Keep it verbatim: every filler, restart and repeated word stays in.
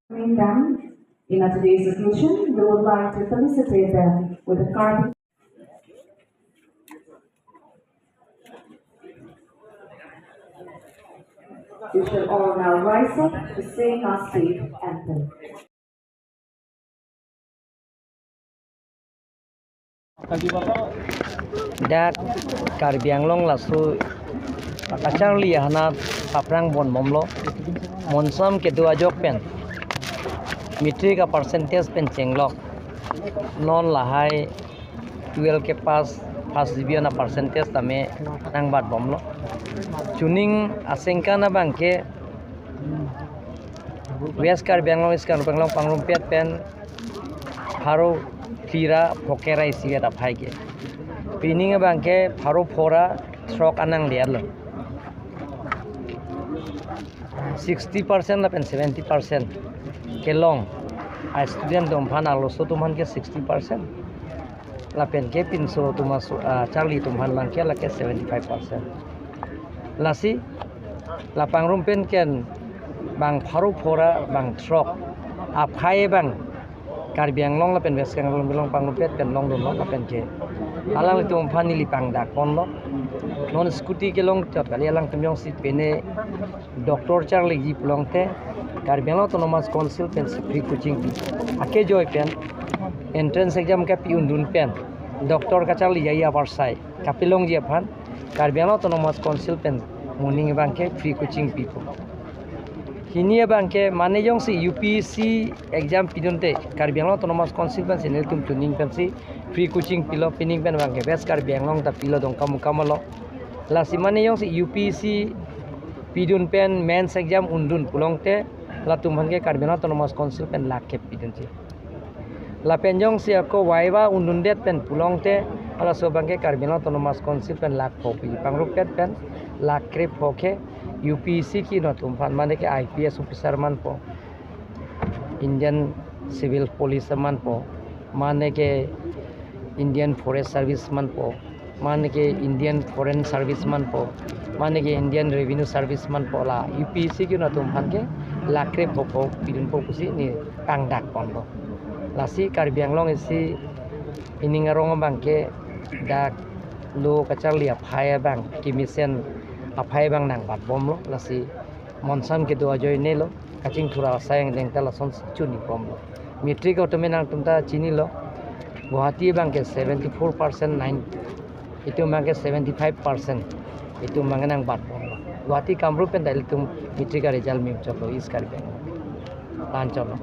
Coming down in our today's occasion, we would like to felicitate them with a carpet. We shall all now rise up to sing our state anthem. Dak Karbi Anglong laso kacharli ahanat paphrang pon bomlo. Monsam kedo ajok pen matric a percentage pen chenglok, non lahai twelve ke pass, first division a percentage tame nangbat bomlo. Chuning asengkan abangke West Karbi Anglong, East Karbi Anglong pangrumpet pen pharo phli ra phokera isi vet aphai ke. Pining abangke pharo phora throk anang liar lo. Sixty percent lapen seventy percent kelong a student atum aphan, arloso atum aphan ke sixty percent. Lapen ke pinso atum aso, ah, charli atum aphan abangke lake seventy-five percent. Lasi la pangrum pen ken bang pharo phora bang throk aphai abang Karbi Anglong lapen West Karbi Anglong pangrumpet pen longdunlo lapen ke alanglitum aphan neli pangdak ponlo. Non scooty kelong chot kali, alangtum jongsi pine doctor charliji pulote Karbi Anglong Autonomous Council pensi free coaching pi. Akejoi pen entrance exam kapi undun pen doctor kacharliji aja apor sai kapelongji aphan Karbi Anglong Autonomous Council pen moning abangke free coaching pipo. Hini abangke mane jongsi U P S C exam pidunte Karbi Anglong Autonomous Council pensi nelitum chuning pensi free coaching pilo, pining pen abangke West Karbi Anglong ta pilo, Dongkamukam along. Lasi mane jongsi U P S C pidun pen mains exam undun pulote latum aphan ke Karbi Anglong Autonomous Council pen lakh kep pidunji. Lapen jongsi ako viva undundet pen pulote halaso abangke Karbi Anglong Autonomous Council pen lakh pho pi, pangrumpet pen lakh krepho ke U P S C kino atum aphan, mane ke I P S officer manpo, Indian Civil Police manpo, mane ke Indian Forest Service manpo, mane ke Indian Foreign Service manpo, mane ke Indian Revenue Service manpo, la U P S C kino atum aphan ke lakh krepho pho pidunpo pusi neli pangdak ponlo. Lasi Karbi Anglong isi ining arong abangke dak lo kacharli aphai abang, kemesen aphai abang nangbat bomlo. Lasi monsam kedo ajoine lo, kachingthur asai angdeng ta lasonsi chuni bomlo. Matric atum nangtum ta chinilo, Guwahati abangke seventy-four percent nine, itum abangke seventy-five percent, itum abangke nangbat bomlo. Guwahati Kamrup pen ta ilitum matric a result mim chotlo East Karbi Anglong. Tan chotlo.